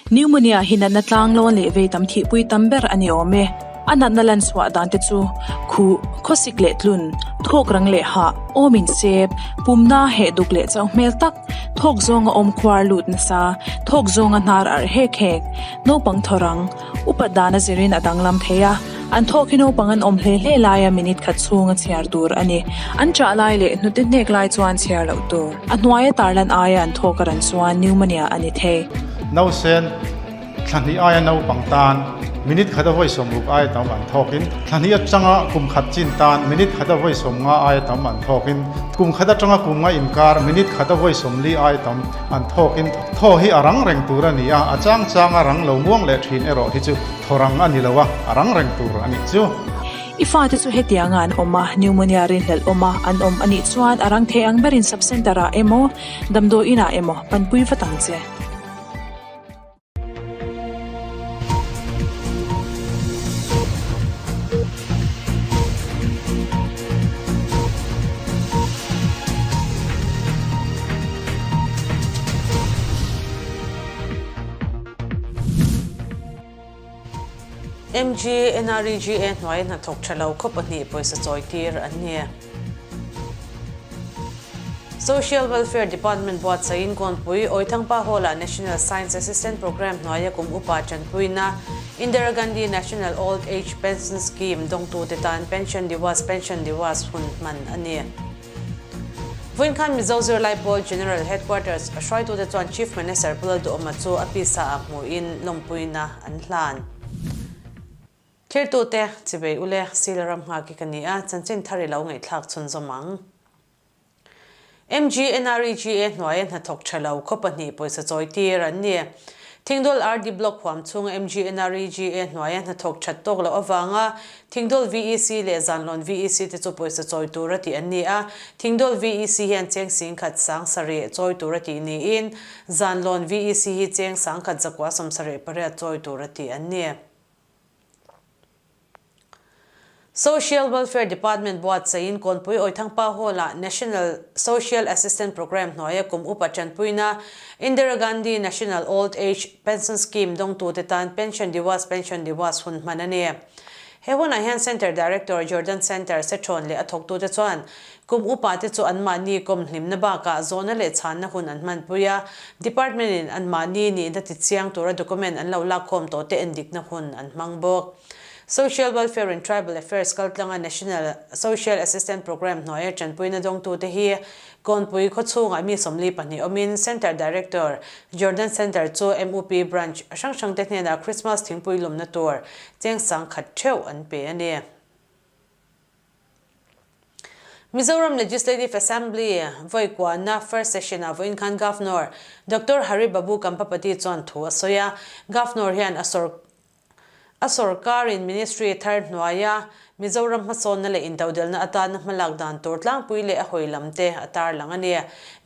Pneumonia hi natna tlanglawn leh vei tam thihpui tam ber a ni awm e. A natna lan chhuah dan te chu khuh, khawsik leh tlun, thawk rang leh hah, awm insep, pumna heh duk leh chauh hmel tak, thawk zawnga awm khuar lut nasa, thawk zawnga hnar arh hek hek, naupang thaw rang, upat dan a zirin a danglam thei a, an thawk hi naupang an awm hle hle laia minute khat chhunga chhiar tur a ni. An chah lai leh hnute hnek lai chuan chhiar loh tur. A hnuaia tarlan aia an thawk a ran chuan pneumonia a ni thei. Nausen thla hnih aia naupang tan minute khat a vawi sawmruk aia tam an thawkin, thla hnih atanga kum khat chin tan minute khat a vawi sawmnga aia tam an thawkin, kum khat atanga kum nga inkar minute khat a vawi sawmli aia tam an thawkin thaw hi a rang reng tur a ni a, a chang chang a rang lo muang leh thin erawh hi chu thaw rang a ni lo a, a rang reng tur a nih chu. I fate chu hetianga an awm a, pneumonia rinhlelh awm a an awm a nih chuan a rang thei ang berin sub-centre ah emaw, damdawi inah emaw panpui vat ang che. MGNREGA hnuaia hnathawk tha lo khaw pahnih pawisa chawi tir an ni. Social Welfare Department buatsaihin Kawnpui Awithangpa Hall-ah National Science Assistant Programme hnuaia kum upa tanpuina Indira Gandhi National Old Age Pension Scheme dawngtute tan Pension Diwas Pension Diwas hun hman a ni. Vawiin khan Mizo Zirlai Pawl General Headquarters hruaitute chuan Chief Minister Pu Lalduhawma chu a pisa-ah hmuhin lawmpuina an hlan. Thirtute, Chibei ule, Sila ram nghak hi ka ni a, chanchin thar i lo ngaihthlak chhunzawm ang. MGNREGA hnuaia hnathawk tha lo khaw pahnih pawisa chawi tir an ni. Thingdawl RD Block huam chhunga MGNREGA hnuaia hnathawk that tawk loh avanga Thingdawl VEC leh Zanlawn VEC te chu pawisa chawi tura tih an ni a. Thingdawl VEC hian cheng singkhat sang sarih chawi tura tih niin Zanlawn VEC hi cheng sangkhat zakua sawmsarih pariat chawi tura tih an ni. Social Welfare Department buatsaihin Kawnpui Awithangpa Hall-ah National Social Assistance Programme hnuaia kum upa tanpuina Indira Gandhi National Old Age Pension Scheme dawngtute tan Pension Diwas Pension Diwas hun hman a ni. He hunah hian Centre Director Jordan Centre Sethawn leh a thawktute chuan kum upate chu anmahni kawm hlimna bakah zawhna leh chhanna hun an hmanpui a, Department-in anmahni nihna tichiang tura document an lo lakkhawm tawhte endikna hun an hmang bawk. Social Welfare and Tribal Affairs kaltlanga National Social Assistance Programme hnuaia tanpuina dawngtute hi Kawnpui khawchhungah mi 42 awmin Centre Director Jordan Centre chu MUP Branch hrang hrangte hnenah Christmas thingpui lumna tur cheng sangkhat theuh an pe a ni. Mizoram Legislative Assembly vawi kuahna first session-ah vawiin khan Governor Doctor Hari Babu Kampapati chuan thu a sawi a. Governor hian a A sorkarin Ministry thar hnuaia Mizoram hmasawnna leh intodelhna atana hmalak dan tur tlangpui leh a hawi lam te a tarlang a ni.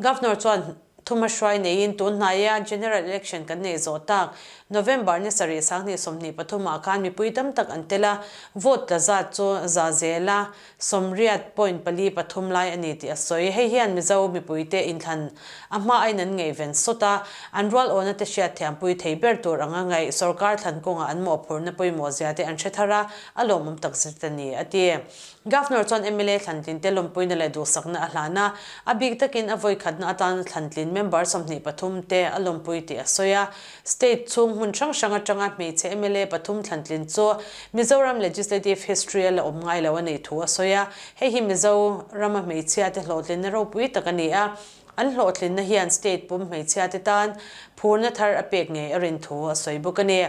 Governor chuan thuma hruai neiin tun hnaia General Election kan neih zawh tak November ni sarih sanghnih 23 ah khan mipui tam tak an tel a, vote tla zat chu za zela Sawmriat point pali pathum lai a ni tih a sawi. Hei hian Mizo mipuite inthlan a hma aiin an ngaihven sawt a, an rual awna te hriat thiampui thei ber tur anga ngaih sorkar thlan kawngah an mawhphurhna pawimawh zia te an hre thar a, a lawmawm takzet a ni, a ti. Governor chuan mla thlantlin te lawmpuina leh duhsakna a hlan a, a bik takin a vawikhatna atana thlantlin member 23 te a lawmpui tih a sawi a. State chhung hmun hrang hrang atanga hmeichhe mla pathum thlantlin chu Mizoram Legislative History a la awm ngai lo a nih thu a sawi a. Hei hi Mizorama hmeichhiate hlawhtlinna ropui tak a ni a, an hlawhtlinna hian state pum hmeichhiate tan phurna thar a pek ngei a rin thu a sawi bawk a ni.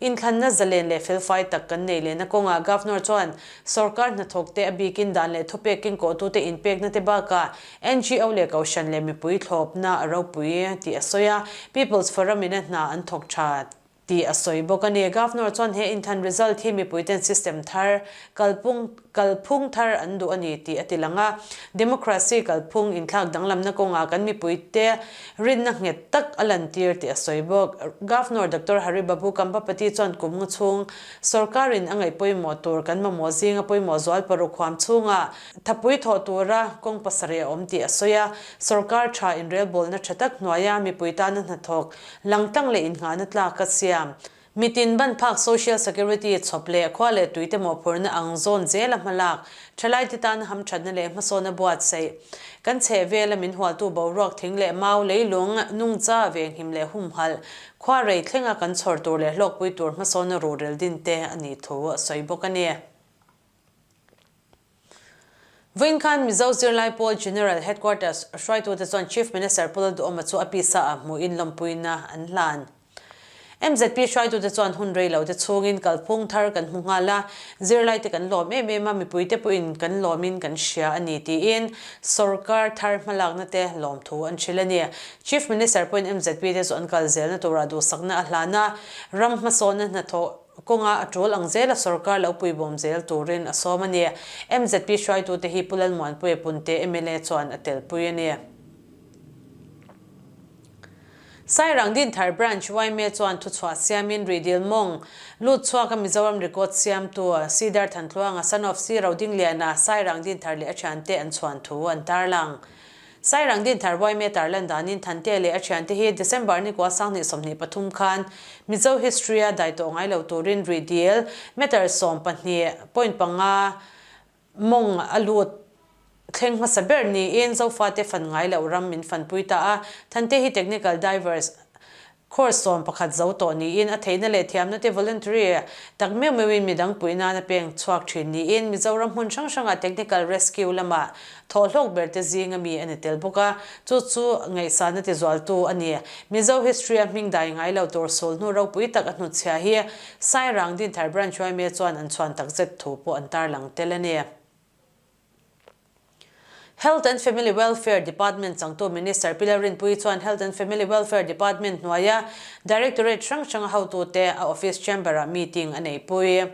Inthlanna zalen leh felfai tak kan nei lehna kawngah Governor chuan sorkar hnathawkte a bikin dan leh thupek kengkawhtute inpekna te bakah NGO leh Kohhran leh mipui thlawpna a ropui tih a sawi a, People's Forum in a hna an thawk tha. tih a sawi bawk a ni. Governor chuan he inthlan result hi mipuiten system thar, kalpung kalphung thar an duh a ni tih a ti lang a. Democracy kalphung inthlak danglamna kawngah kan mipuite rinna nghet tak a lantir tih a sawi bawk. Governor Doctor Hari Babu Kambapati chuan kum nga chhung sorkarin a ngaih pawimawh tur kan mamawh zinga pawimawh zual paruk huam chhungah thapui thawh tura kawng pasarih a awm tih a sawi a. Sorkar tha inrelbawlna tha tak hnuaia mipui tana hnathawk Langtlang leh innghahna tlak a siam. Mitin ban phak Social Security chhawp leh khua leh tuite mawhphurhna ang zawn zela hmalak, thalaite tana hamthatna leh hmasawna buatsaih. Kan chhehvela min hualtu boruak thing leh mau leilung, nungcha, venghim leh humhalh, khua rei thlenga kan chhawr tur leh hlawkpui tur hmasawna rurel din te a nih thu a sawi bawk a ni. Vawiin khan Mizo Zirlai Pawl General Headquarters hruaitute chuan Chief Minister Pu Lalduhawma chu a pisa ah hmuhin lawmpuina an hlan. MZP hruaitute chuan hun rei lo te chhungin kalphung thar kan hmu nghal a, zirlaite kan lawm em em a, mipuite pawhin kan lawmin kan hria a ni tiin sawrkar thar hmalakna te lawmthu an hrilh a ni. Chief Minister pawhin MZP te chu an kal zelna turah duhsakna a hlan a, ram hmasawnna hnathawh Kawnga a tul ang zela sorkar lo puibawm zel turin a sawm a ni. MZP hruaitute hi Pu Lalmuanpuia Punte mla chuan a telpui a ni. Sairang Dinthar Branch yma chuan thuchhuah siamin Rihdil mawng lut chhuaka Mizoram record siamtu Sidar Thantluanga son of Si Rodingliana Sairang Dinthar leh a thiante an chhuan thu an tarlang. Sairang Dinthar Yma tarlan danin Thantea leh a thiante hi December ni kua 2023 khan Mizo history-a dai tawh ngai lo turin rihdil meter 12 point panga mawng a lut thleng hmasa ber niin Zofate fan ngai loh ram min fanpui ta a. Thantea hi technical divers Course 11 zo tawh niin a theihna leh thiamna te voluntary tak meuh meuhin midang pui nan a peng chhuak thin niin Mizoram hmun hrang hrangah technical rescue lama thawhhlawk ber te zinga mi a ni tel bawk a, chu chu ngaihsana tizualtu a ni. Mizo history a hming dai ngai lo tur sul hnu ropui tak a hnutchhia hi Sairang Dinthar Branch yma chuan an chhuan takzet thu pawh an tarlang tel a ni. Health and Family Welfare Department changtu Minister Pi Lalrinpuii chuan Health and Family Welfare Department hnuaia Directorate hrang hranga hotute a office chamber-ah meeting a neihpui.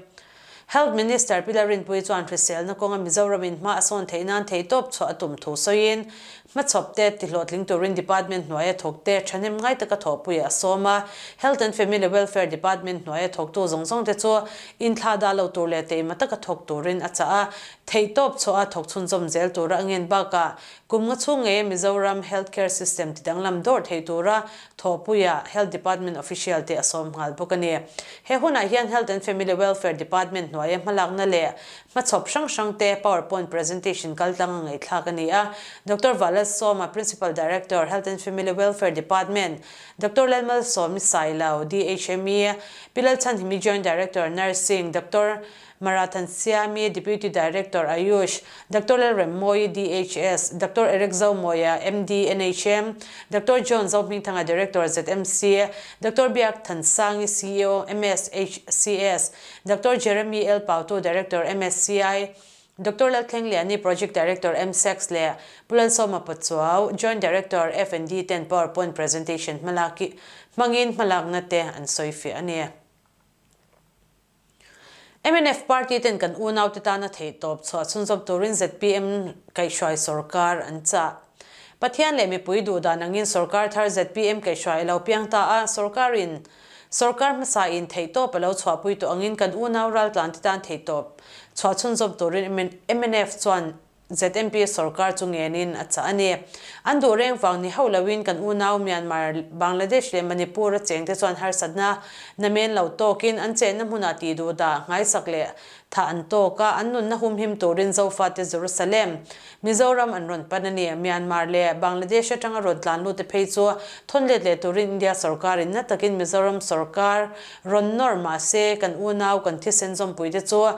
Health Minister Pi Lalrinpuii chuan hriselna kawnga Mizoramin hma a sawn theih nan theihtawp chhuah a tum thu sawiin, hmachhawpte tihlawhtling turin department hnuaia thawkte thahnem ngai taka thawhpuiah a sawm a. Health and Family Welfare Department hnuaia thawktu zawng zawngte chu inthlah dah lo tur leh teima taka thawk turin a chah a. Theihtawp chhuah a thawk chhunzawm zel tura a ngen bakah kum nga chhung ngeia Mizoram Health Care System tidanglam dawr thei tura thawhpuiah Health Department official te a sawm nghal bawk a ni. He hunah hian Health and Family Welfare Department hnuaia hmalakna leh hmachhawp hrang hrang te PowerPoint presentation kaltlang a ngaihthlak a ni a. Doctor Valalsawma, Principal Director, Health and Family Welfare Department, Doctor Lalmalsawmi Sailo, DHME, Pi Lalchhanhimi Joint Director, Nursing, Doctor Marathan Siami, Deputy Director, Ayush, Doctor Lalremmawi, DHS, Doctor Eric Zomawia, MD, NHM, Doctor John Zohmingthanga, Director, ZMC, Doctor Biak Thansangi, CEO, MSHCS, Doctor Jeremy L. Pautu, Director, MSCI, Doctor Lalthlengliani, Project Director, MSEX leh Pu Lalsawma Pachuau, Joint Director, F&D ten PowerPoint presentation hmalak hmangin hmalakna te an sawifiah a ni. Mnf party ten kan unaute tana theihtawp chhuah chhunzawm turin zpm kaihhruai sorkar an chah. Pathian leh mipui duhdan angin sorkar thar zpm kaihhruai a lo piang ta a, sorkarin sorkar hmasain theihtawp a lo chhuahpui tawh angin kan unau raltlante tan theihtawp chhuah chhunzawm turin mnf chuan ZMP sorkar chu ngenin a chah a ni. An duh reng vang ni hauh loin kan unau Myanmar, Bangladesh leh Manipur a chengte chuan harsatna namen lo tawkin an chenna hmunah tih duh dah nghaisak leh thah an tawk a, an nunna humhim turin Zofate Jerusalem, Mizoram an rawn pan a ni. Myanmar leh Bangladesh atanga rawn tlan lute phei chu thawn let leh turin India sorkarin na takin Mizoram sorkar rawn nawr mahse kan unau kan thisen zawmpuite chu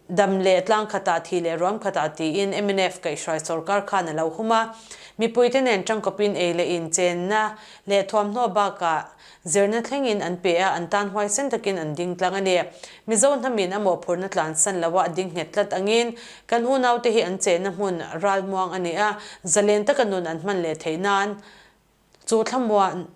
Dam leh tlang khatah thi leh ruam khatah tiin mnf kaihhruai sorkar khan a lo hum a. Mipuite nen tangkawpin ei leh in chenna leh thuamhnaw bakah zirna thlengin an pe a, an tan huaisen takin an ding tlang a ni. Mizo hnamin a mawhphurhna tlansan loa a ding nghet tlat angin kan unaute hi an chenna hmun ralmuang a ni a, zalen taka nun an hman leh theih nan chu thlamuan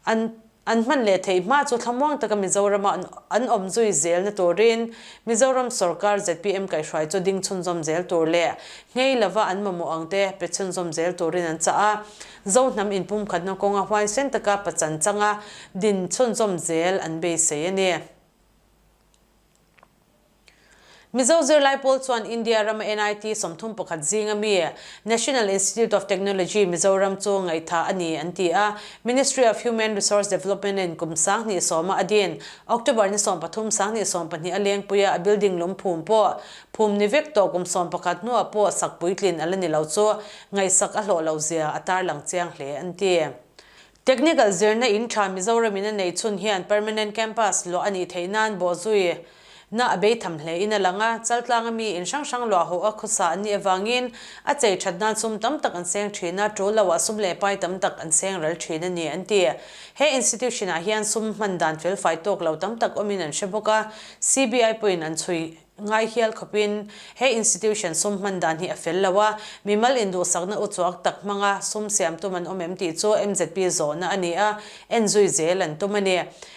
an. An hman leh theih hma chu thlamuang taka Mizorama an awm zui zelna turin Mizoram sorkar zpm kaihhruai chu ding chhunzawm zel tur leh nghei lova an mamawh ang te pe chhunzawm zel turin an chah a. Zo hnam inpumkhatna kawnga huaisen taka pachan changa din chhunzawm zel an beisei a ni. Mizo zirlai pawl chuan India rama NIT 31 zinga mi National Institute of Technology Mizoram chu ngaihtha a ni an ti a. Ministry of Human Resource Development in kum 2010 a din October ni 13 2012 a lengpuia a building lungphum pawh phum ni vek tawh kum 11 hnuah pawh sak puitlin a la ni lo chu ngaihsak a hlawh lo zia a tarlang chiang hle an ti. Technical zirna in tha Mizoram in a nei chhun hian permanent campus luah a nih theih nan bawhzui na a bei tham hle in a lang a, Chaltlanga mi in hrang hrang luah haw a khawsa an nih avangin a chei that nan sum tam tak an seng thin a, tul lo ah sum leh pai tam tak an seng ral thin a ni an ti. He institution ah hian sum hman dan felfai tawk lo tam tak awmin an hre bawk a, CBI pawhin an chhui Ngai hial khawpin he institution sum hman dan hi a fel lo a, mimal induhsakna uchuak tak hmanga sum siam tum an awm em tih chu mzp zawhna a ni a, en zui zel an tum a ni.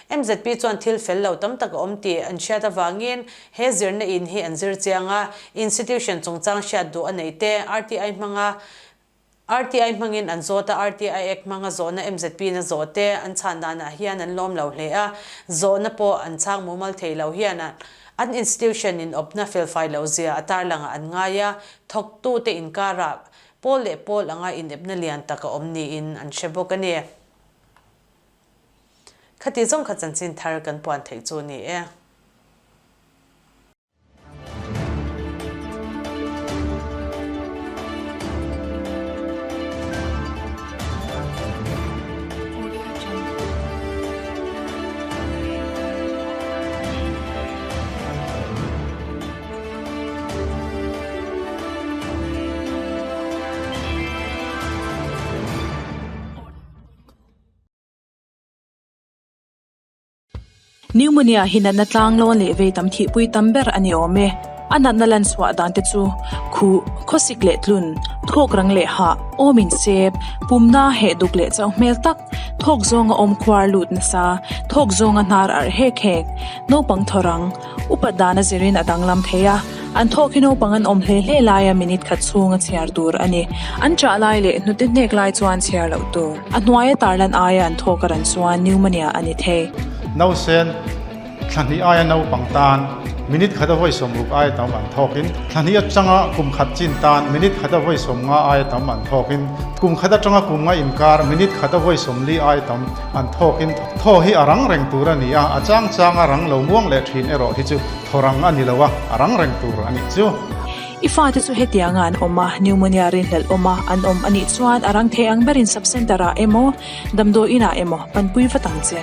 Mzp chuan thil fel lo tam tak a awm tih an hriat avangin he zirna in hi an zir chiang a, institution chungchang hriat duh a neih te, RTI hmanga RTI hmangin an zawt a, RTI Act hmanga zawhna mzp na zawh te an chhan danah hian an lawm lo hle a, zawhna pawh an chhang mumal thei lo hian an institution in awpna felfai loh zia a tarlangah an ngai a, thawktute inkarah pawl leh pawl anga inepna lian tak a awm niin an hre bawk a ni. Khati zawng kha chanchin thar kan puan theih chu ni e. Pneumonia hi natna tlanglawn leh vei tam thihpui tam ber a ni awm e. A natna lan chhuah dan te chu khuh, khawsik leh tlun, thawk rang leh hah, awm insep, pumna heh duk leh chauh hmel tak, thawk zawnga awm khuar lut nasa, thawk zawnga hnar arh hek hek, naupang thaw rang, Upat dan a zirin a danglam thei a, an thawk hi naupang an awm hle hle laia minute khat chhunga chhiar tur a ni. An chah lai leh hnute hnek lai chuan chhiar loh tur. A hnuaia tarlan aia an thawk a ran chuan pneumonia a ni thei. Nausen thla hnih aia naupang tan minute khat a vawi 60 aia tam an thawkin, thla hnih atanga kum khat chin tan minute khat a vawi 50 aia tam an thawkin, kum khat atanga kum nga inkar minute khat a vawi 40 aia tam an thawkin, Thaw hi a rang reng tur a ni a, a chang chang a rang lo muang leh thin erawh hi chu thaw rang a ni lo a, a rang reng tur a nih chu. I fate chu hetianga an awm a, pneumonia rinhlelh awm a an awm a nih chuan a rang thei ang berin sub-centre ah emaw, damdawi inah emaw panpui vat ang che.